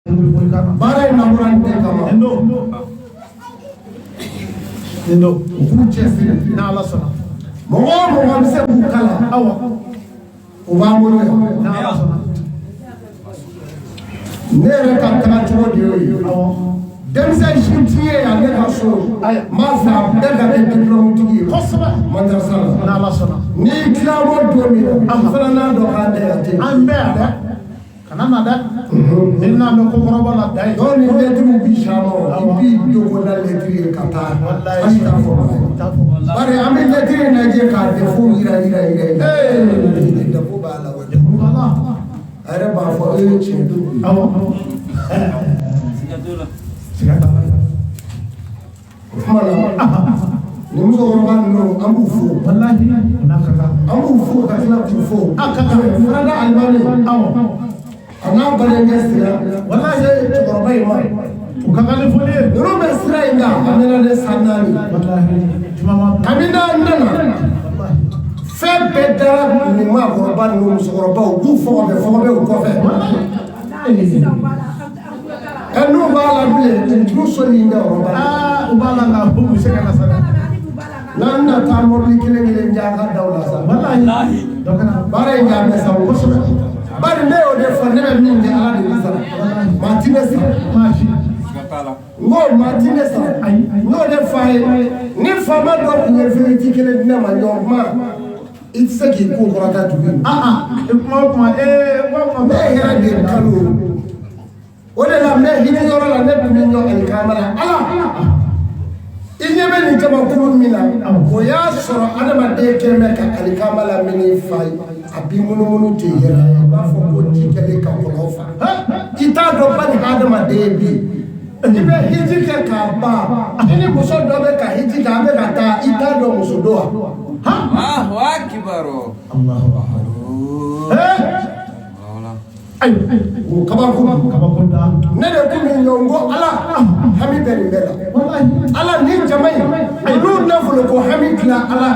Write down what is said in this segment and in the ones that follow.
Baara in nabɔra nin de kama. Nin don, nin don. U k'u cɛsiri. N'Ala sɔnna. Mɔgɔ o mɔgɔ bɛ se k'u kalan, o b'an bolo yan. N'Ala sɔnna. Ne yɛrɛ ka taga cogo de y'o ye. Denmisɛn si t'i ye yan ne ka so Ayiwa. n b'a fɛ a bɛɛ ka kɛ diplôme tigi ye madrasa la. N'Ala sɔnna. N'i tilala don min na, an fana n'a dɔn k'an tɛ yan ten. An bɛɛ yan dɛ, kana na dɛ, ni n'a bɛ kokɔrɔba la da ye. Dɔw ni lɛtiriw bi sama, i b'i dogo na lɛtiri ye ka taa. Walayi. Hali t'a fɔ maa ye. T'a fɔ. Bari an bɛ lɛtiri in lajɛ k'a défaut yira yira yira yira. Défaut b'a la wa? Wala. A yɛrɛ b'a fɔ e ye tiɲɛ don. Awɔ, siga t'a la. O tuma na, nin musokɔrɔba ninnu, an b'u fo. Walahi, n'a ka kan. An b'u fo ka tila k'u fo. A ka kan. Farada alimami, a n'a balimakɛ sira. Walahi. Se cɛkɔrɔba in ma. U ka kan ni foli ye. Ninnu bɛ sira in kan, a mɛnna ne san 4. Walahi, juma ma. Kabini n'an nana, Walahi. fɛn bɛɛ dara nin maakɔrɔba ninnu, musokɔrɔbaw, u b'u fɔgɔbɛ fɔgɔbɛ u kɔfɛ. Ɛ, n'u b'a la bilen, n'u sɔnni bɛ yɔrɔba la. Aa, u b'a la nka u bɛ se ka na sa dɛ. N'an bɛna taa mɔbili kelen kelen ja ka daw la sa. Walahi, dɔ kɛra. Baara in ja bɛ sa kosɛbɛ, bari ne y'o de fɔ, ne bɛ min kɛ, Ala de bɛ sara, maa ti ne sara. Maa si. N ko maa ti ne sara. Ayi. N y'o de fɔ a ye, ni faama dɔ tun ye veriti kelen di ne ma, ɲɔgɔn kuma, i tɛ se k'i kun kɔrɔta dugu in. Aa, i kuma o kuma, ee, kuma o kuma. Ne ye hɛrɛ de kanu, o de la n bɛ hinɛ yɔrɔ la, ne tun bɛ ɲɔ alikama la. Ala, i ɲɛ bɛ nin jamakulu min na, o y'a sɔrɔ adamaden kɛn bɛ ka alikama lamini fa ye, a b'i munumunu ten yɛrɛ, i b'a fɔ ko ji kɛlen ka kɔlɔn fa. I t'a dɔn bani adamaden ye bi, i bɛ hiji kɛ k'a ban, i ni muso dɔ bɛ ka hiji kɛ, a bɛ ka taa, i t'a dɔn muso don wa? Allahu akbar. Allahu akbar. Ee, ayi. O kabako. Kabako da. Ne de kun bɛ ɲɔ, n ko Ala, hami bɛ nin bɛɛ la. Walahi. Ala, ni jama in, olu nafolo ko hami dilan, Ala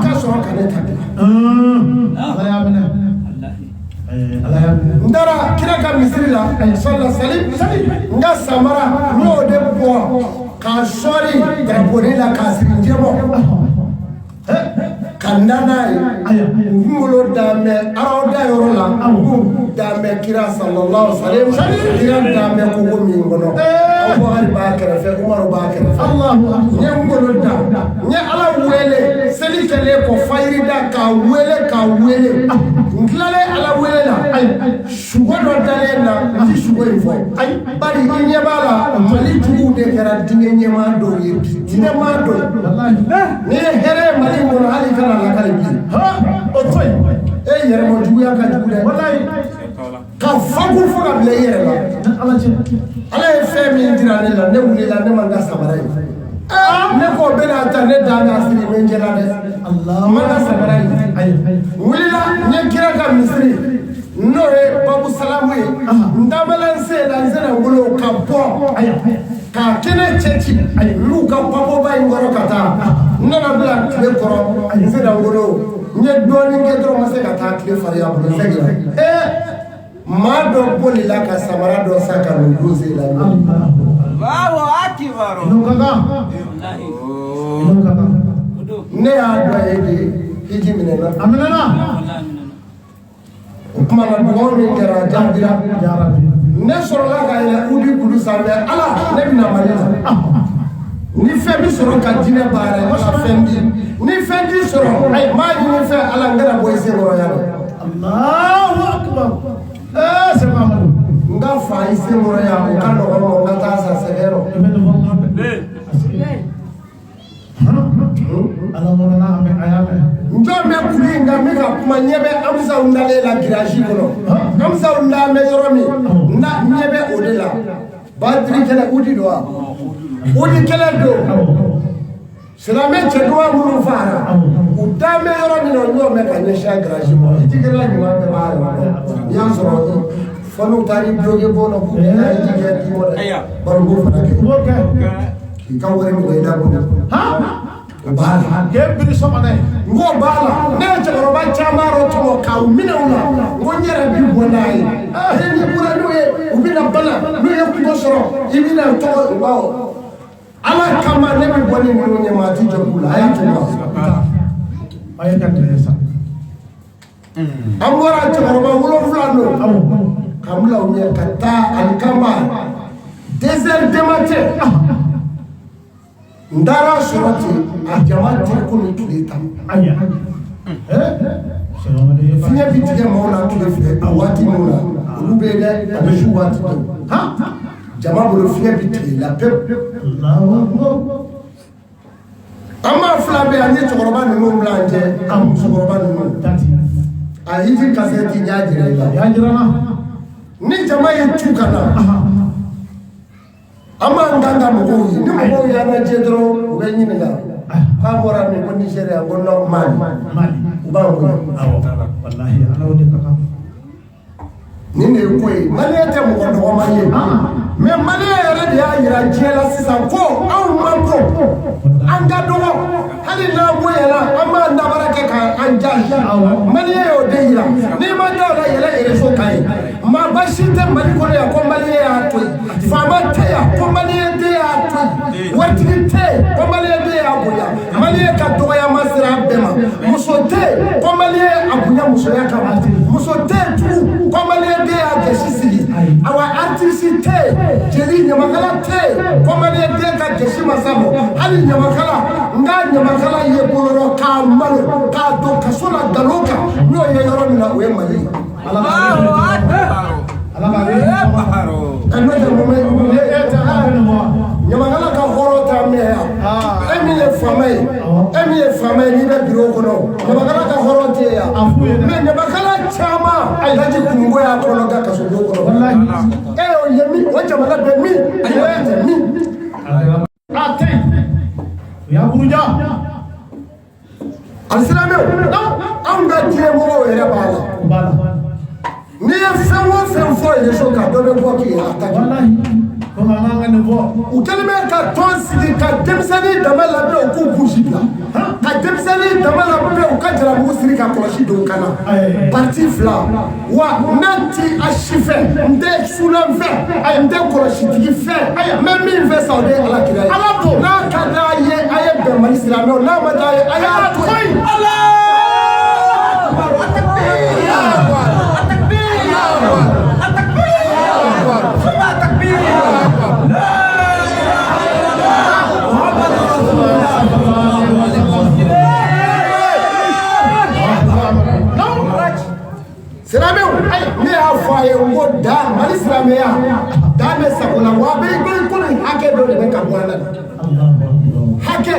ka sɔrɔ ka ne ta dilan. Ala y'a minɛ. Ala y'a minɛ. N taara kira ka misiri la, sɔla sali, n ka samara, n y'o de bɔ k'a sɔɔri daraponi la k'a siri n jɛmɔ ka na n'a ye. Ayiwa. N kunkolo dan bɛ arawda yɔrɔ la, n kun dan bɛ kira sallallahu alaihi wasallam, kira dan bɛ kogo min kɔnɔ, Abubakar b'a kɛrɛfɛ, Umaru b'a kɛrɛfɛ. Allahu akbar. N ye n kunkolo da, n ye Ala wele seli kɛlen kɔ, fayiri da k'a wele k'a wele. N tilalen Ala wele la, sugo dɔ dalen na, n ti sugo in fɔ. Ayi. Bari i ɲɛ b'a la, Mali juguw de kɛra diinɛ ɲɛmaa dɔw ye bi, diinɛ maa dɔw. Walahi. N'i ye hɛrɛ ye Mali in kɔnɔ, hali i kana lakali bi. Ha, o to yen. E yɛrɛmɔ juguya ka jugu dɛ. Walahi. Ka fakun fo ka bila i yɛrɛ la. Ni Ala cɛ. Ala ye fɛn min jira ne la, ne wulila, ne ma n ka samara ye. Ne ko bɛna ta, ne dan n'a siri bɛ n jɛla dɛ. Allah. N ma n ka samara ye. Ayi. N wulila, n ye kira ka misiri, n'o ye Babu Salamu ye, n taamala n sen na, n sena n bolo ka bɔ k'a kɛnɛ cɛ ci n'u ka papoba in kɔrɔ ka taa. N nana bila tile kɔrɔ, n sena n bolo, n ye dɔɔnin kɛ dɔrɔn, n ma se ka taa, tile fariya bolo, n seginna. Ee. Maa dɔ bolila ka samara dɔ san ka n'o don sen la. Allahu. Allahu akbar. Inu ka kan. Inu ka kan. Ne y'a dɔn ye de hiji minɛna. A minɛna. O tuma na, dugawu min kɛra, a jaabira. Ya Rabbi. Ne sɔrɔla ka yɛlɛ udi kulu sanfɛ. Ala, ne bɛna Mali la, ni fɛn bɛ sɔrɔ ka jinɛ baara, ala, fɛn di, ni fɛn ti sɔrɔ, n b'a ɲini fɛ, Ala, n kana bɔ i sen kɔrɔ yan dɛ. Allahu akbar. Ee, Sɛku Amadu. N ka fa i sen kɔrɔ yan, o ka nɔgɔn ma n ka taa sa sɛgɛn rɔ. I bɛ nin fɔ kuma bɛɛ. Ala mɔnna a mɛn, a y'a mɛn. N jɔn bɛ kulu in kan, n bɛ ka kuma, ɲɛ bɛ Amusaw nalen la girasi kɔnɔ. Amusaw nalen bɛ yɔrɔ min na, ɲɛ bɛ o de la. Batiri kɛlɛ udi don wa? Udi kɛlɛ don. Silamɛ cɛduman minnu fara, u dan bɛ yɔrɔ min na, o ɲɔ bɛ ka ɲɛsin a garasi ma. I ti kɛla ɲuman bɛɛ b'a yɔrɔ dɔn. N'i y'a sɔrɔ fo n'u taara i bloqué bon na k'u bɛ taa i ti kɛ d'i ma dɛ. Bari u b'o fana kɛ. U b'o kɛ. K'i ka wari minɛ i la bolo. Ha. O b'a la. K'e biri sɔgɔma ye. N k'o b'a la, ne ye cɛkɔrɔba caman yɔrɔ tɔmɔ k'aw minɛ u la, n ko n yɛrɛ bi bɔ n'a ye. Ee, n'i bɔra n'u ye, u bɛna bana, n'u ye kungo sɔrɔ, i bɛna tɔgɔ u b'a Ala kama ne bɛ bɔ ni ninnu ye, maa ti jɔ k'u la, a y'a to ma. A ye ka tɛmɛ sa. An bɔra cɛkɔrɔba 7 don. Awɔ. K'an bila u ɲɛ ka taa alikama 2 heures du matin, n taara sɔrɔ ten, a jama tɛ komi tile ta. Ayiwa. Sɛgɛn ye. Fiɲɛ bi tigɛ maaw la tile fɛ, a waati minnu na olu bɛ yen dɛ, a bɛ su waati dɔn. Han. Jama bolo fiɲɛ bi tigɛ i la pewu. Allahu akbar. An b'a fila bɛɛ, an ye cɛkɔrɔba ninnu bila an cɛ, an musokɔrɔba ninnu. Tanti. A hiji kasɛti n y'a jira i la. Y'a jira n na. Ni jama ye tu ka na, an b'an kan ka mɔgɔw ye, ni mɔgɔw y'an lajɛ dɔrɔn, u bɛ ɲininka k'an bɔra min, ko Nigéria, ko non, Mali. Mali. U b'an wele. Awɔ. Walahi Ala o de ka kan. Nin de ye ko ye, maliyɛn tɛ mɔgɔ dɔgɔman ye, mais maliyɛn yɛrɛ de y'a yira diɲɛ la sisan ko anw man bon, an ka dɔgɔ, hali n'an bonyana, an b'an dabara kɛ k'an ja. Maliyɛn y'o de yira. N'i ma da o la, yɛlɛ réseau kan ye, maaba si tɛ Mali kɔnɔ yan ko maliyɛn y'a to yen, faama tɛ yan ko maliyɛn den y'a to yen, waritigi tɛ yen ko maliyɛn den y'a bonya. Maliyɛn ka dɔgɔyama sera a bɛɛ ma. Muso tɛ yen ko maliyɛn a bonya musoya kama, muso tɛ yen tugun ko maliyɛn den y'a gɛsi sigi. Awa, artiste tɛ yen, jeli ɲamakala tɛ yen ko maliyɛn den ka gɛsi ma s'a ma. Hali ɲamakala, n ka ɲamakala ye bolorɔ k'a malo k'a don kaso la nkalon kan, n'o ye yɔrɔ min na, o ye Mali ye. Ala Ala b'a Ɛ, n'o tɛ mun bɛ E tɛ ala bɛ nin bɔ wa? Ɲamakala ka hɔrɔn t'a mɛn yan. E min ye faama ye, e min ye faama ye, n'i bɛ biro kɔnɔ, ɲamakala ka hɔrɔn tɛ yan. A f'u ye dɛ. Mais ɲamakala caman daji kununko y'a kɔnɔ ka kaso don kɔnɔ. Walahi. E y'o ye min, o jamana bɛ min, o ye tɛ min. A tɛ yen. O y'a buruja. Alisilamɛw, anw ka diɲɛ mɔgɔw yɛrɛ b'a la. O b'a la. N'i ye fɛn o fɛn fɔ réseau kan, dɔ bɛ bɔ k'i attaquer. Walahi. Komi an k'an ka nin fɔ. U kɛlen bɛ ka tɔn sigi ka denmisɛnnin dama labɛn, u k'u busi bila ka denmisɛnnin dama labɛn, u ka jalamugu siri ka kɔlɔsi don u kan na. Ayi. Parti fila wa, ne ti a si fɛ, n tɛ sunan fɛ, n tɛ kɔlɔsitigi fɛ, n bɛ min fɛ sa, o de ye Ala kira ye. Ala don. N'a ka d'a ye, a ye bɛn Mali silamɛw, n'a ma d'a ye, a y'a to yen. Silamɛw, ne y'a fɔ a ye, n ko da Mali silamɛya da bɛ sago la wa, a bɛ komi hakɛ dɔ de bɛ ka bɔ an na, hakɛ.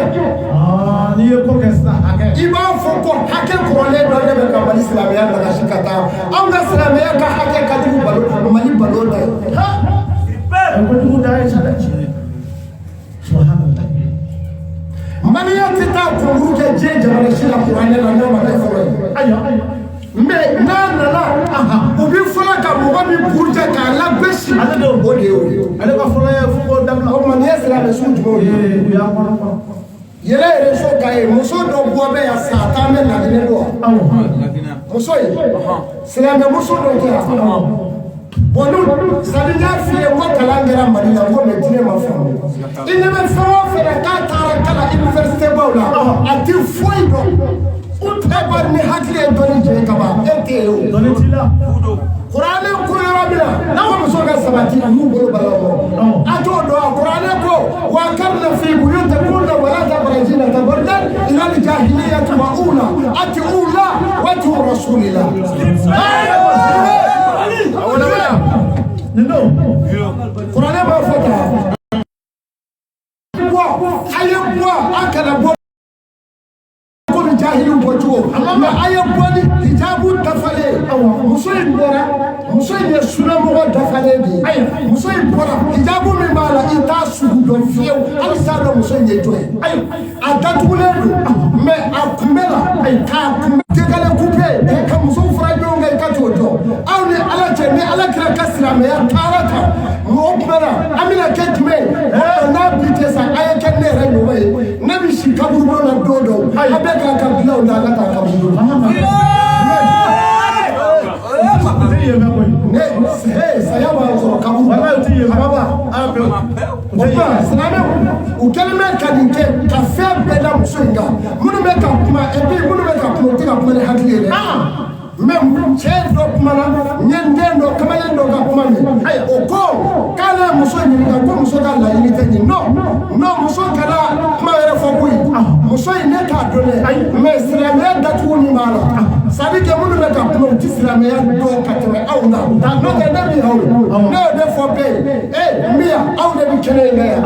Aa, n'i ye ko kɛ sisan, hakɛ. I b'a fɔ ko hakɛ kɔrɔlen dɔ de bɛ ka Mali silamɛya nagasi ka taa. Anw ka silamɛya ka hakɛ ka jugu balo Mali balo da ye. O kojugu da ye sa dɛ. Subhanallah. Maliyɛn tɛ taa concours kɛ diɲɛ jamana si la kuranɛ la n'o ma kɛ fɔlɔ ye. Ayiwa. Mais n'a nana, u bɛ fɔlɔ ka mɔgɔ min buruja k'a lagosi, Ale don. o de ye o ye. Ale ka fɔlɔ ye fo k'o dabila. O tuma nin ye silamɛ sugu jumɛnw ye? Ee, u y'an kɔnɔ kɔnɔ. Yɛlɛ réseau kan ye, muso dɔ bɔ bɛ yan san tan bɛ Laginɛ don wa? Awɔ. Muso ye silamɛ muso dɔ kɛ yan. Bon, n'u sani n y'a f'i ye, n ko kalan kɛra Mali la, n ko mais diinɛ ma faamu. I ɲɛ bɛ fɛn o fɛn na k'a taara kalan université baw la, a ti foyi dɔn. E bari ni hakili ye dɔnni jɛ ka ban, e tɛ yen o. Dɔnni t'i la. Kuranɛ ko yɔrɔ min na ko muso ka sabati, u y'u bolo bala kɔ, a t'o dɔn wa? Kuranɛ ko wa karna fi buyutikunna wala tabarajina tabarjan ila jahiliyati wa ula ati ula wati rasulillah. Nin don. Kuranɛ b'a fɔ tan, bɔ a ye bɔ, a kana bɔ komi jahiliw bɔ cogo, mais a ye bɔ ni hijabu dafalen. Muso in bɔra, muso in ye sunamɔgɔ dafalen de ye. Muso in bɔra, hijabu min b'a la, i t'a sugu dɔn fiyewu, hali t'a dɔn muso in ye jɔn ye. A datugulen don, mais a kunbɛ la k'a kunbɛ décalé coupé ka musow fara ɲɔgɔn kan, i ka t'o dɔn. Aw ni Ala cɛ, ni Ala kira ka silamɛya taara tan, mɔgɔ kumana, an bɛna kɛ jumɛn ye? N'a bi tɛ sa, a ye kɛ ne yɛrɛ ɲuman ye, ne bɛ si. si kaburudon na don dɔw, a bɛɛ k'a ka bilaw da, a ka taa kaburudon na. Ne saya b'an sɔrɔ kaburu. Walayi o ti yen. A ma ban. A pewu. O tuma silamɛw, u kɛlen bɛ ka nin kɛ ka fɛn bɛɛ da muso in kan. Minnu bɛ ka kuma, et puis minnu bɛ ka kuma, u tɛ ka kuma ni hakili ye dɛ. Mais cɛ dɔ kumana, n ye n den dɔ, kamalen dɔ ka kuma mɛn. O ko k'ale ye muso ɲininka ko muso ka laɲini tɛ nin. Non non, muso kana kuma yɛrɛ fɔ koyi. Muso in, ne t'a dɔn dɛ, mais silamɛya datugu min b'a la, c'est à dire que minnu bɛ ka kuma, u ti silamɛya dɔn ka tɛmɛ aw na. N'o tɛ, ne min aw ye, ne y'o de fɔ bɛɛ ye. Ee min yan, aw de bɛ kɛnɛ in kan yan.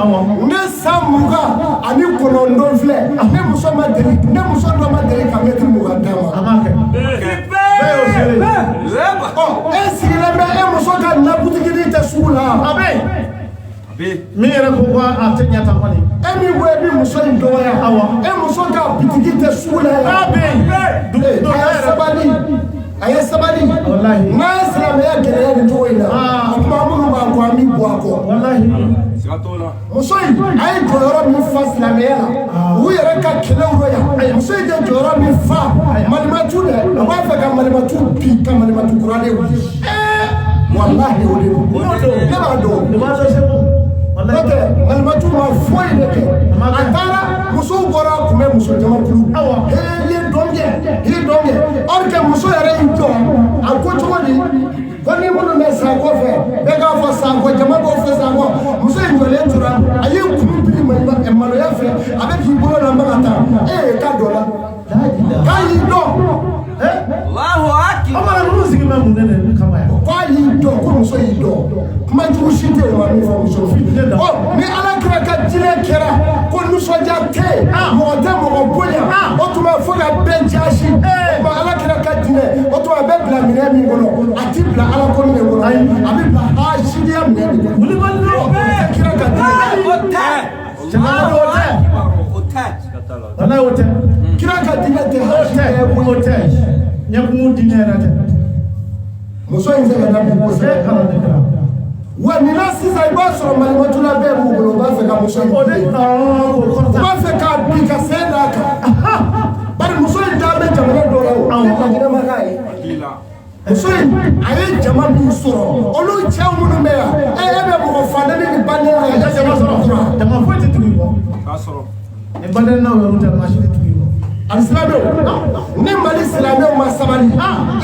Ne san 29 filɛ, ne muso ma deli, ne muso dɔ ma deli ka mɛtiri 20 d'a ma. A m'a kɛ. Bɛɛ y'o seere ye. Ɔ, e sigilen bɛ, e muso ka nabutiginin tɛ sugu la. A bɛ yen. Min yɛrɛ ko ko a tɛ ɲɛ tan kɔni. E min ko e bɛ muso in dɔgɔya. Awɔ. E muso ka bitigi tɛ sugu la yan. A bɛ yen. Ee, a ye sabali, a ye sabali. Walahi. N'a ye silamɛya gɛlɛya nin cogo in na, Ah. o tuma minnu b'a kɔ, an bɛ bɔ a kɔ. Walahi. Muso in, a ye jɔyɔrɔ min fa silamɛya la, u yɛrɛ ka kɛlɛw rɔ yan, muso in ye jɔyɔrɔ min fa malimatu dɛ, u b'a fɛ ka malimatu bin, ka malimatu kura de wuli. Walahi, o de don, ne b'a dɔn. O b'a dɔn seko. N'o Walahi. tɛ, malimatu ma foyi de kɛ. A taara, musow bɔra, a kun bɛ muso jamakulu. Awɔ. Ee, i ye dɔn kɛ, i ye dɔn kɛ. Or que muso yɛrɛ y'i jɔ, a ko cogo di? Ko ni minnu bɛ sakɔ fɛ, bɛɛ k'a fɔ sakɔ, jama b'o fɛ sakɔ. Muso in jɔlen tora, a y'i kun biri maloya fɛ, a bɛ k'i bolo lamaga tan. Ee, k'a dɔn la. K'a y'i dɔn. O mana ninnu sigi bɛ mun de kama yan? K'a y'i dɔn, ko muso y'i dɔn. Kuma jugu si tɛ yen, o ma min fɔ muso. Ɔ, ni Ala kira ka jinɛ kɛra ko nisɔndiya tɛ yen, mɔgɔ tɛ mɔgɔ bonya, o tuma fo ka bɛɛ jasi. O tuma Ala kira ka jinɛ, o tuma a bɛ bila minɛn min kɔnɔ, a ti bila Ala ko minɛn kɔnɔ, a bɛ bila hasidiya minɛn de kɔnɔ. Wulibali don. O tɛ kira ka jinɛ. Cɛkɔrɔba o tɛ. Walahi o tɛ. Kira ka jinɛ tɛ O tɛ. hasidiya ye O tɛ. Ɲɛkumu diinɛ yɛrɛ tɛ. Muso in sɛgɛnna bi Ee kosɛbɛ. Ala de kɛra. Wa nin na sisan, i b'a sɔrɔ malimatula bɛɛ b'u bolo, u b'a fɛ ka muso in O de bin. ɔɔ o U kɔrɔ b'a fɛ k'a bin ka sen d'a kan. Bari muso in t'an bɛ jamana dɔ la, o ni Laginɛ ma k'a ye. Muso in, a ye jama min sɔrɔ, olu cɛw minnu bɛ yan, e bɛ mɔgɔ fadenni ni baden na, tɛ. e Jama sɔrɔ. Jama foyi tɛ tugu i kɔ. Ni baden n'aw yɛrɛ tɛ, maa si tɛ tugu i kɔ. Alisilamɛw, ni Mali silamɛw ma sabali,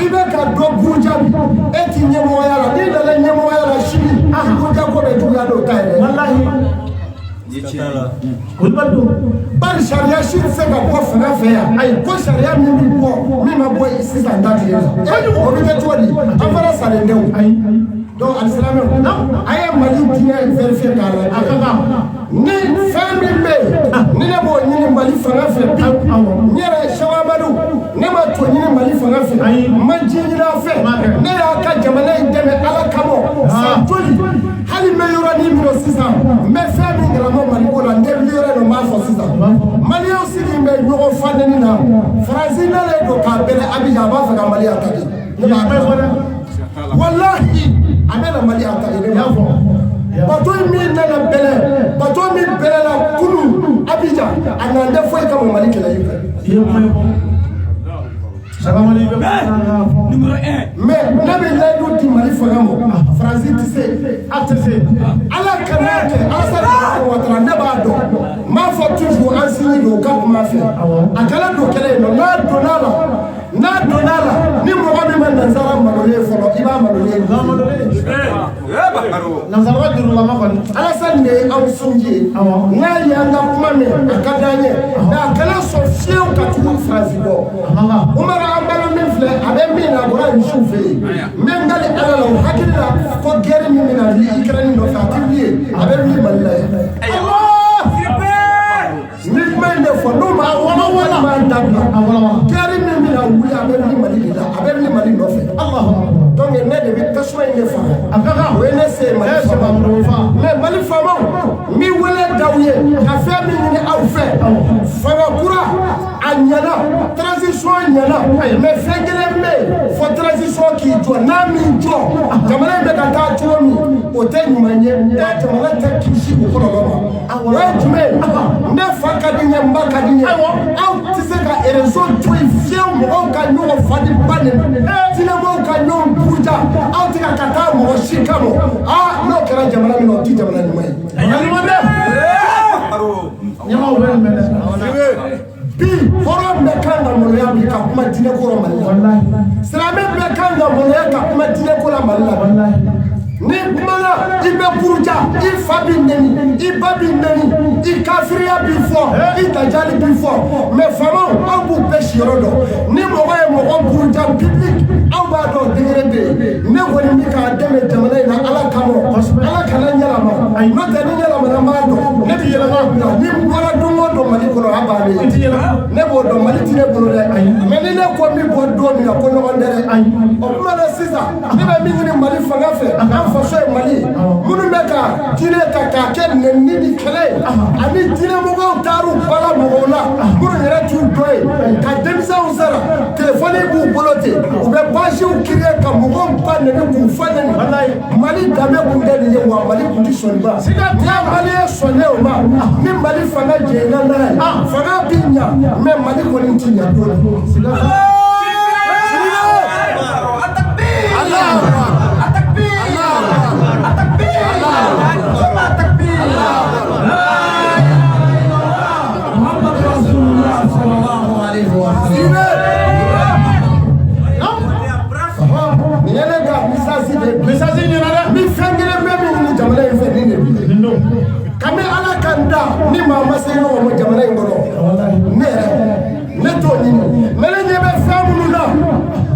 i bɛ ka dɔ buruja bi, e ti ɲɛmɔgɔya la, n'i nana ɲɛmɔgɔya la sini, i buruja ko bɛ juguya n'o ta ye dɛ. Walahi. Wulibali don. Bari sariya si tɛ se ka bɔ fanga fɛ yan. Ayi, ko sariya min bɛ bɔ, min ma bɔ sisan ta tile la, o bɛ kɛ cogo di? An fana salen tɛ o. Ayi. Donc alisilamɛw, a ye Mali diinɛ vérifier k'a A lajɛ. ka kan. Ni fɛn min bɛ yen, ni ne b'o ɲini Mali fanga fɛ bi, n yɛrɛ Sɛki Amadu, ne ma to ɲini Mali fanga fɛ, Ayi. n ma ji ɲini a fɛ. Ma kɛ. Ne y'a ka jamana in dɛmɛ Ala kama san joli. Hali n bɛ yɔrɔnin min na sisan, n bɛ fɛn min kalama Mali ko la, n tɛ wuli yɔrɔ in na, n b'a fɔ sisan. Maliyɛnw sigi bɛ ɲɔgɔn fanɛni na. Faransi nalen don k'a bɛlɛ Abijan, a b'a fɛ ka Mali attaquer. Ne b'a A bɛ fɔ dɛ. Walahi, a bɛ na Mali attaquer, ne I y'a b'a fɔ. fɔ. Bato min nana bɛlɛ, bato min bɛlɛla kunu Abijan, a nan tɛ foyi kama Mali kɛlɛli fɛ. I ye kuma in fɔ. Sakamali i bɛ kuma in fɔ. Mais ne bɛ layidu di Mali fanga ma, Faransi tɛ se. A tɛ se. Ala kana kɛ Alassane Ouattara, ne b'a dɔn, n b'a fɔ toujours, an sini don u ka kuma fɛ, a kana don kɛlɛ in nɔ. N'a donna la, n'a donna la, ni mɔgɔ min ma nansara malolen fɔlɔ, i b'a malolen ye. Nansara jurulama kɔni. Alassane de ye anw sinji ye. Awɔ. N'a y'an ka kuma mɛn, a ka d'an ye, mais a kana sɔn fiyewu ka tugu Faransi kɔ. A man kan. Umaru Anbalo min filɛ, a bɛ min na, a bɔra misiw fɛ yen. N bɛ n kali Ala la, o hakili la ko guerre min bɛna wuli Ukraine nɔfɛ, a tɛ wuli yen, a bɛ wuli Mali la yan. Ni kuma in de fɔ, n'u ma wala wala m'a dabila, A wala wala. guerre min bɛna wuli, a bɛ wuli Mali de la, a bɛ wuli Mali nɔfɛ. Alahu akbar. Donc ne de bɛ tasuma in de faga. A ka kan. O ye ne se ye Mali Eh, faamaw. Sɛki Amadu fa. Mais Mali faamaw, n bɛ wele d'aw ye ka fɛn min ɲini aw fɛ. Fanga kura a ɲɛna, transition ɲɛna, mais fɛn kelen bɛ yen fɔ transition k'i jɔ. N'a m'i jɔ, jamana in bɛ ka taa cogo min, o tɛ ɲuman ye, wa jamana tɛ kisi o kɔlɔlɔ ma. O ye jumɛn ye? Ne fa ka di n ye, n ba ka di n ye. Aw tɛ se ka réseau to yen fiyewu, mɔgɔw ka ɲɔgɔn fa ni ba neni, diinɛmɔgɔw ka ɲɔgɔn buruja, aw tɛ ka taa mɔgɔ si kama. Aa, n'o kɛra jamana min na, o tɛ jamana ɲuman ye. Jamana ɲuman tɛ. Ɲɛmaaw bɛ nin mɛn dɛ. Bi hɔrɔn bɛɛ kan ka maloya bi ka kuma diinɛ ko la Mali la. Silamɛ bɛɛ kan ka maloya ka kuma diinɛ ko la Mali la. Ni kumana, i bɛ buruja, i fa b'i neni, i ba b'i neni, i kafiriya b'i fɔ, i dajali b'i fɔ. Mais faamaw, aw b'u bɛɛ siyɔrɔ dɔn. Ni mɔgɔ ye mɔgɔ buruja public, aw b'a dɔn degré bɛ yen. Ne kɔni bɛ k'a dɛmɛ jamana in na Ala kama, Ala kana n yɛlɛma, n'o tɛ ni n yɛlɛmana, n b'a dɔn ne bɛ yɛlɛma bila. Ni n bɔra don o don Mali kɔnɔ, a bannen ne b'o dɔn, Mali ti ne bolo dɛ. Mais ni ne ko min bɔ don min na, ko ɲɔgɔn tɛ dɛ. O kuma na sisan, ne bɛ min ɲini Mali fanga fɛ, an faso ye Mali ye, minnu bɛ ka diinɛ ta k'a kɛ nɛnini ni kɛlɛ ye, ani diinɛmɔgɔw taar'u bala mɔgɔw la minnu yɛrɛ t'u dɔ ye, ka denmisɛnw sara, telefɔni b'u bolo ten, u bɛ pagew créer ka mɔgɔw ba nɛni k'u fa nɛni. Mali danbe kun tɛ nin ye wa, Mali kun tɛ sɔn nin ma. Ni Mali ye sɔnnen o ma, ni Mali fanga jɛnna n'a ye, fanga bi ɲa, mais Mali kɔni ti ɲa don na. Nin ye ne ka message de ye. Message ɲɛna dɛ. N bɛ fɛn kelen bɛ min ɲini jamana in fɛ, nin de Nin don. Kabi Ala ka n da, ni maa ma se ɲɔgɔn ma jamana in kɔnɔ, ne yɛrɛ ne t'o ɲini. Mais ne ɲɛ bɛ fɛn minnu na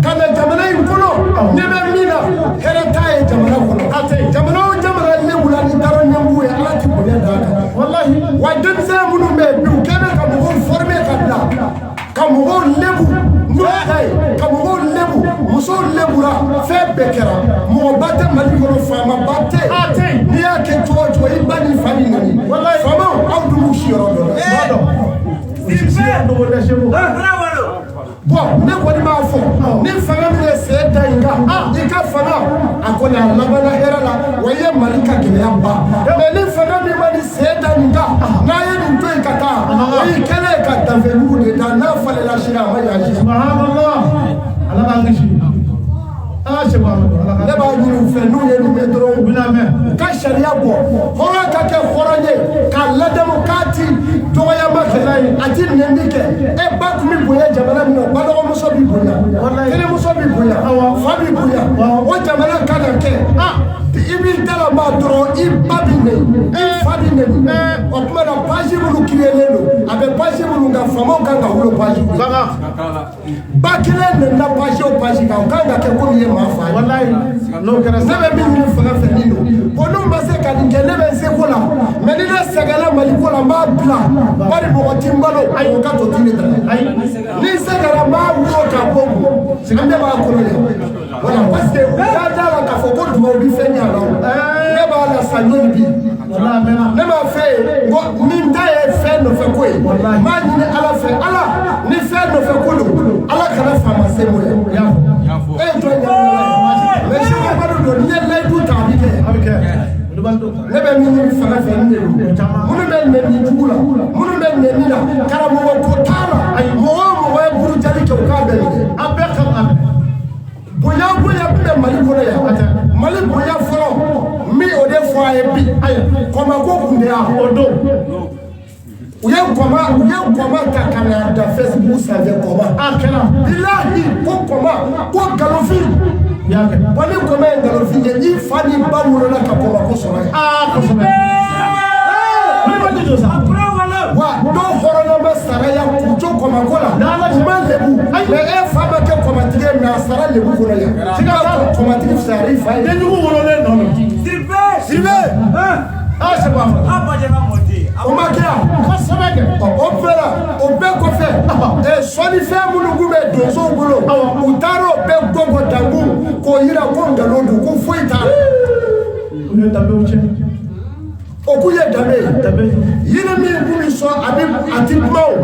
ka na jamana in kɔnɔ, ɲɛ bɛ min na, hɛrɛ t'a ye jamana kɔnɔ. Jamana o jamana lebula ni dara ɲɛngu ye, Ala ti bonya d'a kan. Wa denmisɛn minnu bɛ yen bi, u kɛlen bɛ ka mɔgɔw former ka bila ka mɔgɔw lebu n'o ta ye, ka mɔgɔw lebu, musow lebura, fɛn bɛɛ kɛra. Mɔgɔba tɛ Mali kɔnɔ, faamaba tɛ. N'i y'a kɛ cogo o cogo, i ba n'i fa b'i nɛni. Faamaw, aw dun b'u siyɔrɔ dɔn dɛ. Bon, ne kɔni b'a fɔ, ni fanga min ye sen da in kan, i ka fanga a kɔni a labanna hɛrɛ la, wa i ye Mali ka gɛlɛya ban. Mais ni fanga min ma nin sen da nin kan, n'a ye nin to yen ka taa, o y'i kɛlen ye ka danfɛnjugu de da, n'a falenna sini, a ma ɲa si. Subhanallah. Ala k'an kisi. Ala Seko Amadu, Ala Ne b'a ɲini u fɛ, n'u ye nin mɛn dɔrɔn, U bɛna mɛn. u ka sariya bɔ, hɔrɔn ka kɛ hɔrɔn ye, k'a ladamu, k'a ti dɔgɔyama kɛ, a ti nɛni kɛ. E ba tun bɛ bonya jamana min na, ba dɔgɔmuso bɛ bonya, terimuso bɛ bonya, fa bɛ bonya, o jamana kan ka kɛ. I b'i da la maa dɔrɔn, i ba b'i nɛni, i fa b'i nɛni. O tuma na, page minnu créelen don, a bɛ page minnu kan, faamaw kan ka wolo page ba kelen nɛnina page o page kan, o kan ka kɛ komi i ye maa fa ye. Walayi, n'o kɛra Ne bɛ min ɲini fanga fɛ, nin don. Bon, n'u ma se ka nin kɛ, ne bɛ n seko la. Mais ni ne sɛgɛnna Mali ko la, n b'a bila, bari mɔgɔ ti n balo, ayi, o ka to ti ne ta. Ni n sɛgɛnna, n b'a wolo k'a bɔ n kun, an bɛɛ b'a kɔnɔ yan. Voilà, parce que u ka da la k'a fɔ ko dugawu bi fɛn ɲɛ a la o. Ne b'a la san joli bi? Ne m'a fɛ yen ko ni n ta ye fɛn nɔfɛ ko ye, n b'a ɲini Ala fɛ, Ala ni fɛn nɔfɛ ko don, Ala kana faama se mo ye. E ye jɔn ɲɛ? Mais Seko Amadu don, n'i ye layidu ta, a bɛ kɛ. A bɛ kɛ. Ne bɛ min ɲini fanga fɛ, nin de don. Minnu bɛ nɛni jugu la, minnu bɛ nɛni la, karamɔgɔ ko t'a la, mɔgɔ o mɔgɔ ye burujali kɛ, u k'a bɛɛ minɛ. An bɛɛ kan ka minɛ. Bonya bonya min bɛ Mali kɔnɔ yan, Mali bonya fɔlɔ min, o de fɔ a ye bi, kɔmako kun tɛ yan. O don. U ye kɔma ta ka na da Facebook sanfɛ, kɔma. A kɛra. Bilahi, ko kɔma, ko nkalonfin. I y'a kɛ. Wa ni kɔma ye nkalonfin ye, i fa ni ba wolola ka kɔma ko sɔrɔ yen. Aa, kosɛbɛ. Wulibali don sa. Wa dɔw hɔrɔnna sara yan k'u to kɔmako la, u ma lebu, mais e fa ma kɛ kɔmatigi ye, mais a sara lebu kɔnɔ yan. Siga t'a la, kɔmatigi fisayara i fa ye. Denjugu wololen nɔ don. Sibe. Aa, Seko Amadu. O ma kɛ yan. Kosɛbɛ kɛ. O fɛnɛ, o bɛɛ kɔfɛ, sɔnnifɛn minnu tun bɛ donsow bolo, u taara o bɛɛ gɔngɔ dankun k'o yira ko nkalon don, ko foyi t'a la. U ye danbew tiɲɛ. O k'u ye danbe ye. Danbe. Yiri min kun bɛ sɔn, a bɛ a ti kuma o,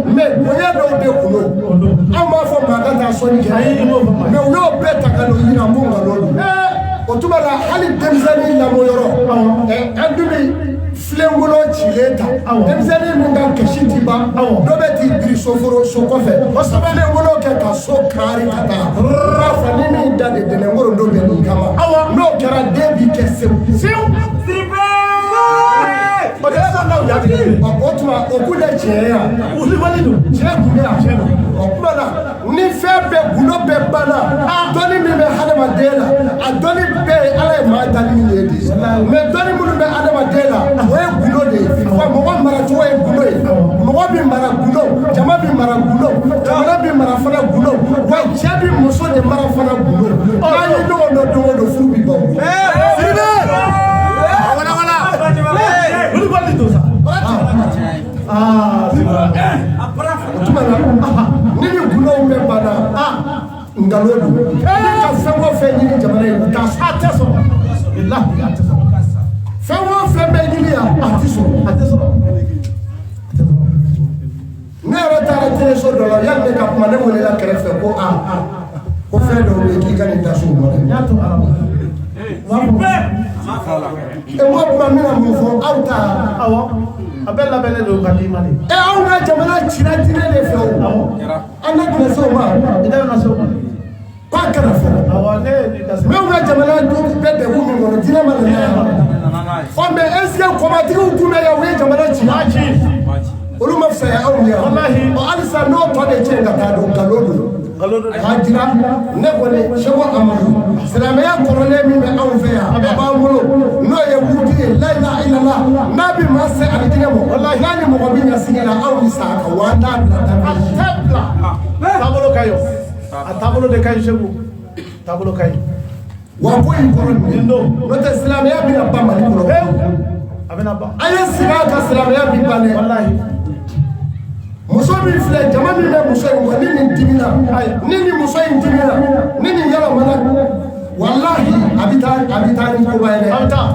mais bonya dɔw de kun don. Anw b'a fɔ maa ka taa sɔnni kɛ, Ayi, i m'o fɔ maa ye. mais u y'o bɛɛ ta ka n'o yira ko nkalon don. O tuma la, hali denmisɛnnin lamɔ yɔrɔ, an dun bɛ filenkolon cilen ta denmisɛnnin min ka kasi ti ban dɔ bɛ t'i biri soforo so kɔfɛ filenkolon kɛ ka so kari ka taa b'a fɔ ni min da de dɛnɛnkoro don bɛ nin kama n'o kɛra den b'i kɛ sewu sewu. O tuma o kun tɛ tiɲɛ ye wa? Tiɲɛ kun bɛ yan. O tuma na ni fɛn bɛɛ gundo bɛɛ banna dɔnni min bɛ hadamaden la a dɔnni bɛɛ ye Ala ye maa da ni min ye de mais dɔnni minnu bɛ hadamaden la o ye gundo de ye wa mɔgɔ maracogo ye gundo ye mɔgɔ bɛ mara gundo jama bɛ mara gundo jamana bɛ mara fana gundo wa cɛ bɛ muso de mara fana gundo n'an ye ɲɔgɔn dɔn don o don furu bɛ ban. O tuma na ni ni gundow bɛɛ banna nkalon don ni ka fɛn o fɛn ɲini jamana in u t'a sɔrɔ. A tɛ sɔrɔ. A tɛ sɔrɔ. Fɛn o fɛn bɛ ɲini yan a tɛ sɔrɔ. A tɛ sɔrɔ. Ne yɛrɛ taara teleso dɔ la yanni ne ka kuma ne welela kɛrɛfɛ ko a ko fɛn dɔw bɛ yen k'i ka nin da so ma dɛ. E ma kuma n bɛna mun fɔ aw ta. Awɔ. A bɛɛ labɛnnen don ka d'i ma de. E anw ka jamana cira diinɛ de fɛ o. An da tun bɛ se o ma. I da bɛna se o ma. K'a kana fɔ. Awɔ ne ye nin da se. N'anw ka jamana bɛ degun min kɔnɔ diinɛ ma nana ye. Ɔ mais est ce que kɔmatigiw tun bɛ yan u ye jamana ci. A ci. Olu ma fisaya anw ye yan. Walahi. Ɔ halisa n'o tɔ de tiɲɛ ka taa don nkalon don. K'a jira ne kɔni Seko Amadu silamɛya kɔrɔlen min bɛ anw fɛ yan a b'an bolo n'o ye wurudi ye la ilaha illallah n'a bɛ maa se alijinɛ ma n'a ni mɔgɔ min ka siga la anw bɛ sa a kan wa an t'a bila A tɛ bila. Taabolo ka ɲi o. A taabolo de ka ɲi Seko. Taabolo ka ɲi. Wa ko in kɔrɔ nin don n'o tɛ silamɛya bɛna ban Mali kɔnɔ. A bɛna ban. An ye sigi a kan silamɛya bi ban dɛ. Walahi. Muso min filɛ jama min bɛ muso in kɔ ni nin dimina ni nin muso in dimina ni nin yɛlɛmana walahi a bɛ taa ni koba ye dɛ. A bɛ taa.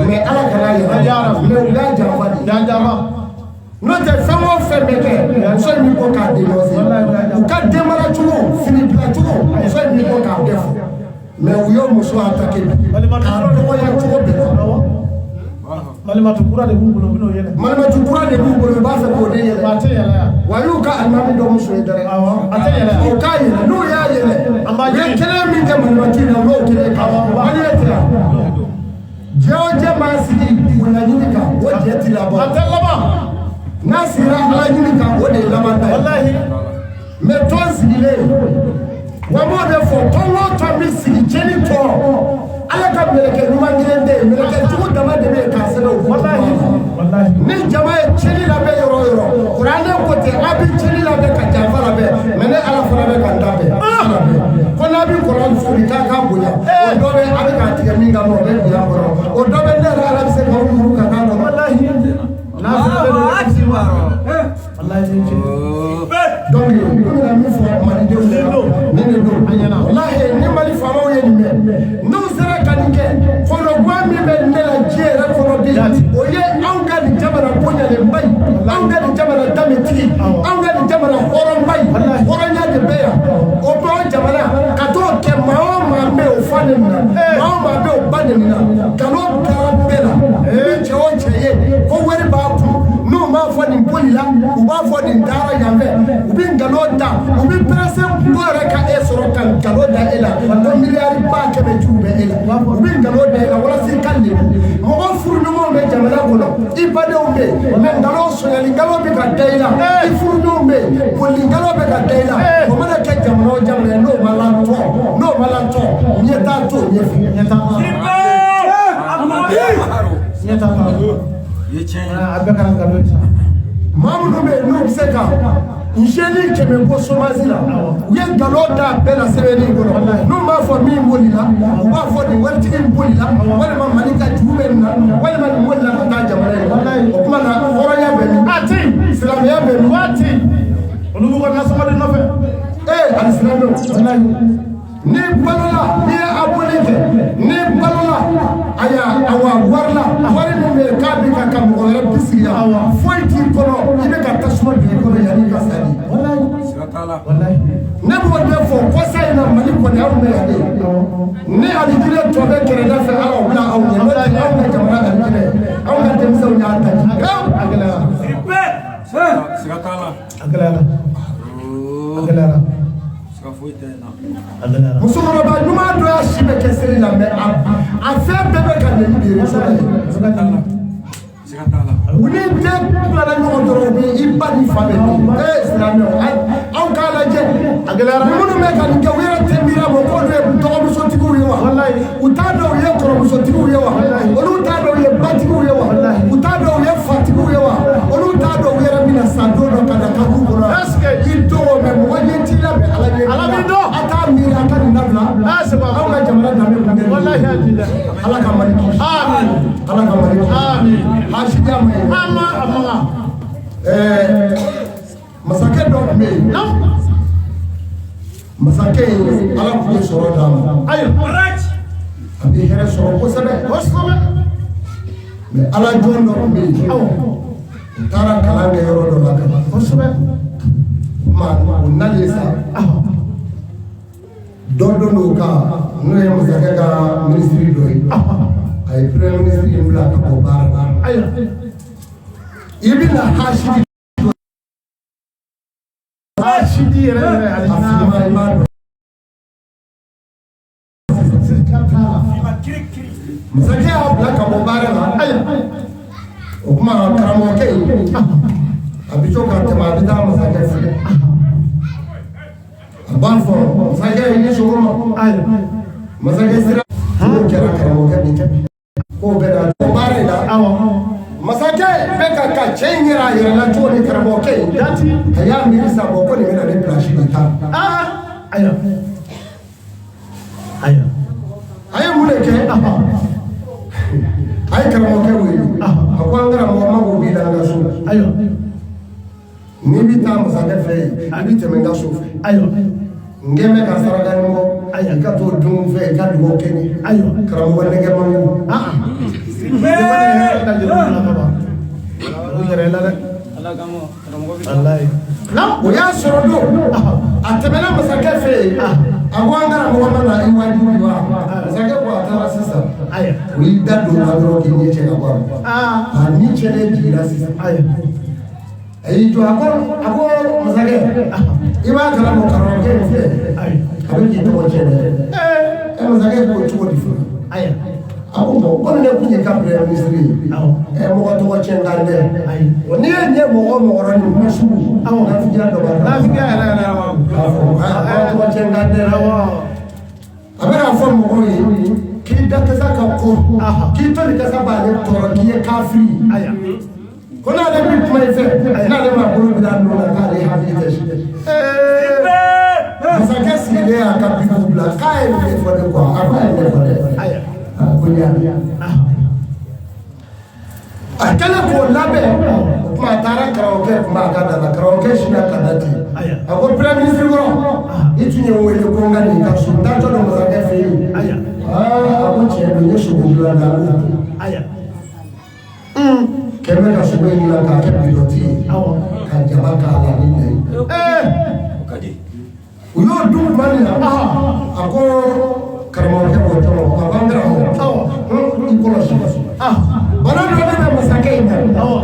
Mais Ala kana yɛlɛma mais u y'a janfa de. Y'a janfa. N'o tɛ fɛn o fɛn bɛ kɛ muso in bɛ bɔ k'a dénoncer u ka denmara cogo fini bila cogo muso in bɛ bɔ k'a bɛɛ fɔ mais u y'o muso attaqué bi k'a dɔgɔya cogo bɛɛ la. Malimatu kura de b'u bolo u bɛn'o yɛlɛ. Malimatu kura de b'u bolo u b'a fɛ k'o de yɛlɛ. A tɛ yɛlɛ yan. Wa y'u ka alimami dɔ muso ye dɛrɛ. Awɔ a tɛ yɛlɛ. O k'a yɛlɛ n'u y'a yɛlɛ. An b'a U ye ɲini. kelen min kɛ malimatu in na u y'o kelen kɛ. Maliyɛn tɛ yan. Jɛ o jɛ maa sigi bonya ɲini kan o jɛ ti laban. A tɛ laban. N'a sigira ala ɲini kan o de ye laban ta ye. Walahi. Mais tɔn sigilen wa n b'o de fɔ tɔn o tɔn bɛ sigi tiɲɛni tɔn ala ka mɛlɛkɛ ɲuman kelen tɛ yen mɛlɛkɛ jugu dama de bɛ yen k'a sɛbɛn o Walahi. Walahi. Ni jama ye tiɲɛni labɛn yɔrɔ o yɔrɔ kuranɛ ko ten a bɛ tiɲɛni labɛn ka janfa labɛn mais ne ala fana bɛ ka n ta bɛn ko n'a bɛ kɔrɔ foli k'a ka bonya o dɔ bɛ a bɛ k'a tigɛ min kama o bɛ bonya kɔrɔ o dɔ bɛ ne yɛrɛ ala bɛ se k'aw muru ka k'a kɔnɔ. Walahi. N'a fana bɛ don. Walahi ni ce. Donc n bɛna min fɔ malidenw ɲɛna nin de don walahi ni Mali faamaw ye nin mɛn n'u sera ka nin kɛ kɔnɔguwan min bɛ ne la diɲɛ yɛrɛ kɔnɔ bi o ye anw ka nin jamana bonyalenba in anw ka nin jamana danbetigi anw ka nin jamana hɔrɔnba in hɔrɔnya de bɛ yan o b'o jamana ka t'o kɛ maa o maa bɛ yen o fa de nin na maa o maa bɛ yen o ba de nin na nkalon kɛra bɛɛ la ni cɛ o cɛ ye ko wari b'a kun n'u m'a fɔ nin boli la u b'a fɔ nin taara yan fɛ u bɛ nkalon da u bɛ pressé dɔ yɛrɛ ka e sɔrɔ ka nkalon da e la ko miliyari 100 jugu bɛ e la u bɛ nkalon da e la walasa i ka lebu mɔgɔ furuɲɔgɔnw bɛ jamana kɔnɔ i badenw bɛ yen mais nkalon sonyali nkalon bɛ ka da i la i furuɲɔgɔnw bɛ yen boli nkalon bɛ ka da i la o mana kɛ jamana o jamana ye n'o ma latɔn n'o ma latɔn ɲɛtaa t'o ɲɛfɛ. Ɲɛtaa t'a la. Ɲɛtaa t'a la. A bɛɛ kɛra nkalon ye sa. Maa minnu bɛ yen n'u bɛ se ka nzeli 100 bɔ somasi la u ye nkalon da bɛɛ la sɛbɛnni in kɔnɔ n'u m'a fɔ min bolila u b'a fɔ nin waritigi in bolila walima Mali ka jugu bɛ nin na walima nin bolila ka taa jamana in na o tuma na hɔrɔnya bɛ min A tɛ yen. silamɛya bɛ min Wa tɛ yen. Olu b'u ka nasɔngɔ de nɔfɛ. ee ani silamɛw Walahi. ni balola n'i ye abonné kɛ ni balola aya awa wari la wari min bɛ yen k'a bɛ ka mɔgɔ wɛrɛ bisigi yan foyi t'i kɔnɔ i bɛ ka tasuma don i kɔnɔ yanni i ka sa de. Walahi. Walahi. Ne b'o de fɔ kɔsa in na Mali kɔni anw bɛ yan de ni alijinɛ tɔ bɛ kɛrɛda fɛ ala o bila anw ɲɛ n'o tɛ anw ka jamana alijinɛ anw ka denmisɛnw y'a den bilala ɲɔgɔn dɔrɔn u bɛ i ba ni fa bɛ di. Ee silamɛw, aw k'a lajɛ. A gɛlɛyara. Minnu bɛ ka nin kɛ, u yɛrɛ tɛ miiri a ma k'olu ye dɔgɔmusotigiw ye wa? Walayi. U t'a dɔn u ye kɔrɔmusotigiw ye wa? Olu t'a dɔn u ye batigiw ye wa? U t'a dɔn u ye fatigiw ye wa? Olu t'a dɔn u yɛrɛ bɛna sa don dɔ ka na kaburu kɔnɔ. Est-ce que I dɔgɔ mɛ mɔgɔ ɲɛ t'i la mɛ Ala ɲɛ b'i la. Ala b'i dɔn. A t'a miiri a ka nin dabila. Ah, c'est bon. Anw ka jamana danbe kun tɛ nin ye. Walahi a ti dɛ. Ala ka Mali kisi. Amin. Ala ka Mali kisi. Amin. Hasidiya ma ɲi. Ama a man kan. Ɛɛ, masakɛ dɔ tun bɛ yen. Naam. Masakɛ in, Ala tun ye sɔrɔ d'a ma. Ayiwa. A bɛ hɛrɛ sɔrɔ kosɛbɛ. Kosɛbɛ. Mɛ Ala jɔn dɔ tun bɛ yen. Awɔ. U taara kalan kɛ yɔrɔ dɔ la ka na. Kosɛbɛ. O tuma o nalen sa, Awɔ. dɔ don o kan n'o ye masakɛ ka minisiri dɔ ye. A ye premier ministre in bila ka bɔ baara la. Ayiwa. I bɛna hasidi Hasidi yɛrɛ yɛrɛ a ale finma i b'a dɔn. Sika t'a la. Masakɛ y'a bila ka bɔ baara la. Ayiwa. O tuma karamɔgɔkɛ in, a bɛ to ka tɛmɛ, a bɛ taa masakɛ fɛ. A b'a fɔ masakɛ ye ni sɔgɔma. Ayiwa. Masakɛ sira n'o kɛra karamɔgɔkɛ min kɛ k'o bɛ na o baara in la. Awɔ. Masakɛ bɛ ka cɛ in yɛrɛ a yɛrɛ la cogo ni karamɔgɔkɛ in. Jati. A y'a miiri sa bɔ ko nin bɛna ne pilasi de ta. Aa. Ayiwa. Ayiwa. A ye mun de kɛ? A ye karamɔgɔkɛ wele. A ko an karamɔgɔ, mago b'i la an ka so. Ayiwa. N'i bɛ taa masakɛ fɛ yen, i bɛ tɛmɛ n ka so fɛ. Ayiwa. N kɛ bɛ ka saraka nin bɔ. I ka t'o dun fɛ, i ka dugawu kɛ n ye. Ayiwa. Karamɔgɔ nɛgɛ man go. Aa. Ne kɔni ye ka juru bila ka ban. O yɛrɛ la dɛ. Walayi. Naam. O y'a sɔrɔ don a tɛmɛna masakɛ fɛ yen. A ko an karamɔgɔ ma na i wajibi wa? Masakɛ ko a taara sisan. Ayiwa. O y'i da don la dɔrɔn k'i ɲɛ cɛ ka bɔ a ma. Aa. A ni cɛlen jiginna sisan. Ayiwa. A y'i jɔ, a ko masakɛ, i b'a kalama karamɔgɔkɛ in filɛ. Ayiwa. A bɛ k'i tɔgɔ tiɲɛ dɛ. Ee. Ɛ, masakɛ ko cogo di fana? Ayiwa. A ko bɔn, komi ne kun ye ka premier ministre ye. Awɔ. Ɛ, mɔgɔ tɔgɔ tiɲɛ kan dɛ. Ayi. Wa n'i ye ɲɛ mɔgɔ o mɔgɔ la nin kuma sugu. Awɔ. Nafigiya dɔ b'a la. Nafigiya yɛrɛ yɛrɛ awɔ. K'a fɔ a mɔgɔ tɔgɔ tiɲɛ kan dɛ. Awɔ. A bɛ k'a fɔ mɔgɔw ye k'i da kasa ka ko k'i to nin kasa b'ale tɔɔrɔ k'i ye kafiri ye. Ayiwa. Ko n'ale bɛ kuma i fɛ n'ale ma bolo bila a nɔ la k'ale hakili tɛ si. Ee. Masakɛ sigilen y'a ka biku bila k'a ye nin de fɔ ne kɔ, a ko a ye ne fɔ dɛ. Ayiwa. A ko n y'a mɛn. A kɛlen k'o labɛn, o tuma a taara karamɔgɔkɛ tun b'a ka da la, karamɔgɔkɛ sinna ka da ten. Ayiwa. A ko premier ministre kɔrɔ, i tun ye n wele ko n ka nin ka so n taatɔ don masakɛ fɛ yen. Ayiwa. Aa, a ko tiɲɛ don, n ye sogo dilan da ko Ayiwa. kɛmɛ ka sogo in dilan k'a kɛ bidɔti ye Awɔ. ka jaba k'a la ni nɛ ye. Ee. U y'o dun tuma min na, a ko karamɔgɔkɛ bɔ tɔnɔ, a ko an karamɔgɔ. Awɔ. I kɔlɔsi. Ah. Bana dɔ de bɛ masakɛ in na. Awɔ.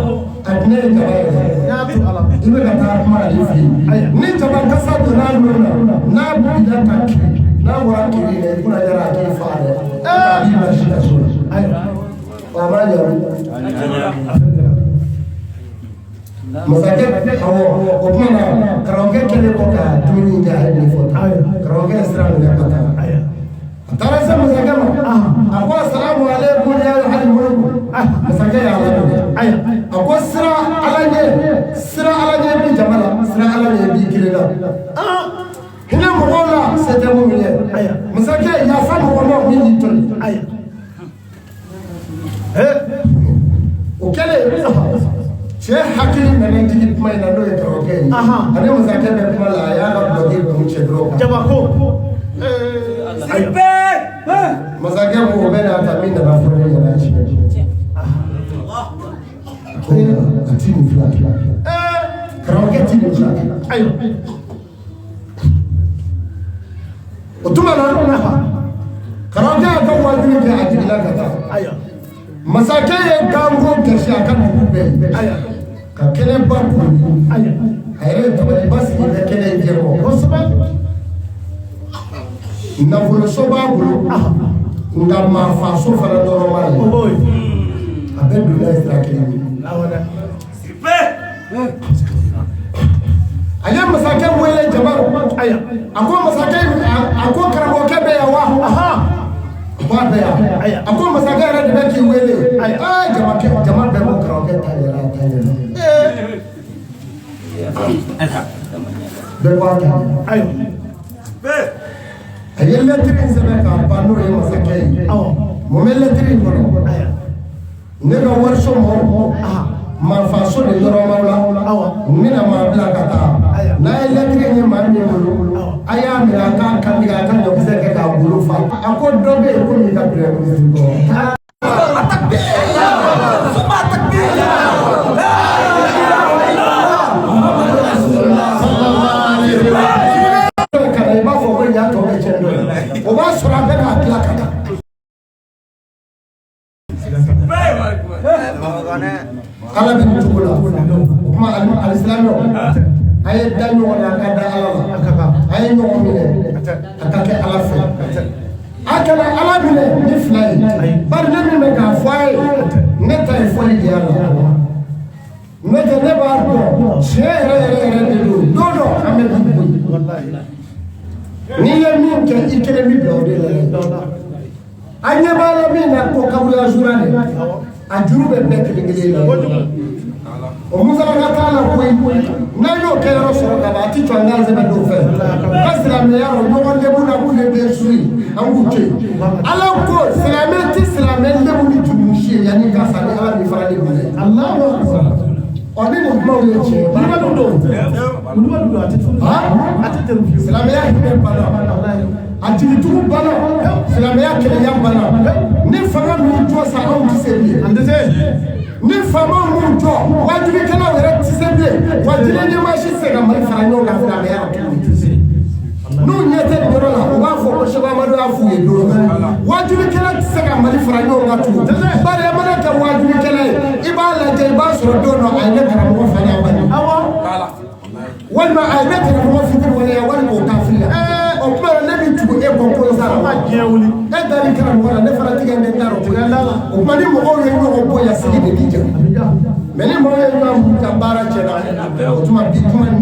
A tinɛ ye jaba ye. N y'a to ala. I bɛ ka taa kuma ale fɛ yen. Ayiwa. Ni jaba kasa donna a nun na, n'a bira ka kiri, n'a bɔra kiri la, i kunna jara a k'i fa dɛ. A b'i bila si ka so la. Ayiwa. Wa a b'a jaabi. Masakɛ, awɔ, o tuma na karamɔgɔkɛ kɛlen kɔ ka dumuni kɛ, a ye nin fɔ tan. Ayiwa. Karamɔgɔkɛ ye sira minɛ ka taa. Ayiwa. A taara se masakɛ ma. A ko asalamu aleykum ya ayyuhal mulku. Masakɛ y'a laminɛ. Ayiwa. A ko sira Ala ɲɛ, sira Ala ɲɛ bi jama la, sira Ala ɲɛ b'i kelen la. Hinɛ mɔgɔw la, se tɛ minnu ye. Ayiwa. Masakɛ, yafa mɔgɔ ma min y'i tɔɲɔ. Ayiwa. Ee. O kɛlen, cɛ hakili nana jigin kuma in na n'o ye karamɔgɔkɛ ye. Ahan. Ani masakɛ bɛ kuma la, a y'a ka dulɔki kun cɛ dɔrɔn. Jabako. Ee. Ayiwa. Masakɛ ko o bɛ n'a ta min nana fɔ ne ɲɛna tiɲɛ. Ko a ti nin fila kɛ. Ee. Karamɔgɔkɛ ti nin fila kɛ. Ayiwa. O tuma na karamɔgɔkɛ y'a ka waajuli kɛ, a jiginna ka taa. Ayiwa. Masakɛ ye ganko gasi a ka dugu bɛɛ ye. Ayiwa. Ka kɛnɛba kori. Ayiwa. A yɛrɛ ye tabaliba sigi ka kɛnɛ in jɛkɔ. Kosɛbɛ. Nafoloso b'a bolo. Nka maafaso fana dɔrɔn b'a O ye. b'o ye. A bɛɛ donna ye sira kelen ye. Awɔ dɛ. A ye masakɛ wele jama rɔ. A ko masakɛ, a ko karamɔgɔkɛ bɛ yan wa? A ko a bɛ yan. A ko masakɛ yɛrɛ de bɛ k'i wele. Aa, jamakɛ, jama bɛɛ ko karamɔgɔkɛ ta yɛrɛ, a ta yɛrɛ. Bɛɛ ko a ta yɛrɛ. A ye lɛtiri in sɛbɛn k'a ban, n'o ye masakɛ ye. Mun bɛ lɛtiri in kɔnɔ? Ne ka wariso mɔgɔw, marifaso de yɔrɔ b'aw la, n bɛna maa bila ka taa. N'a ye lɛtiri in ye maa min bolo, a y'a minɛ, a k'a kantigɛ, a ka ɲɔkisɛ kɛ k'a bolo fa. A ko dɔ bɛ yen ko min ka bila minisiri kɔrɔ. Ka na, i b'a fɔ ko ɲa tɔ bɛ cɛn dɔ ye, o b'a sɔrɔ a bɛ k'a tila ka taa. Ala bɛ nin cogo la. O kuma, alisilamɛw, a ye da ɲɔgɔn na, a ka da Ala la, a ye ɲɔgɔn minɛ, a ka kɛ Ala fɛ, a kana Ala minɛ ni fila ye. Bari ne min bɛ k'a fɔ a ye, ne ta ye fɔli de y'a la. N'o tɛ, ne b'a dɔn tiɲɛ yɛrɛ yɛrɛ yɛrɛ de don. Don dɔ an bɛ bi koyi, n'i ye min kɛ, i kelen bɛ bila o de la. An ɲɛ b'a la min na ko kaburuya zura de, a juru bɛ bɛɛ kelen kelen la. O musalaka t'a la koyi. N'an y'o kɛ yɔrɔ sɔrɔ ka ban, a ti jɔ an k'an sɛbɛn dɔw fɛ ka silamɛya rɔ ɲɔgɔn lebu na k'u de bɛ su ye, an k'u to yen. Ala ko silamɛ tɛ silamɛ lebu ni jurumu si ye yanni ka sa ni Ala b'i fara lebu la ye. Ɔ, ni nin kumaw ye tiɲɛ ye, silamɛya hinɛ banna, a jigitugu banna, silamɛya kelenya banna. Ni fanga m'u jɔ sa, anw tɛ se bilen. Ni faamaw m'u jɔ, wajulikɛlaw yɛrɛ tɛ se bilen. Wa diinɛ ɲɛmaa si tɛ se ka Mali fara ɲɔgɔn kan silamɛya la tuguni. N'u ɲɛ tɛ nin yɔrɔ la, u b'a fɔ ko Sɛki Amadu y'a f'u ye don dɔ. Wajulikɛla tɛ se ka Mali fara ɲɔgɔn kan tuguni. Bari e mana kɛ wajulikɛla ye, i b'a lajɛ, i b'a sɔrɔ don dɔ a ye ne karamɔgɔ fa n'a ba neni, walima a ye ne karamɔgɔ fitiri waleya, walima o kafiri la. O tuma na, ne bɛ tugu e kɔ ko sa la. E dar'i karamɔgɔ la, ne fana tigɛ ne t'a dɔn. O tuma, ni mɔgɔw ye ɲɔgɔn bonya, sigi de b'i ja. Mɛ ni mɔgɔw ye ɲɔgɔn ka baara tiɲɛna, o tuma bi kuma.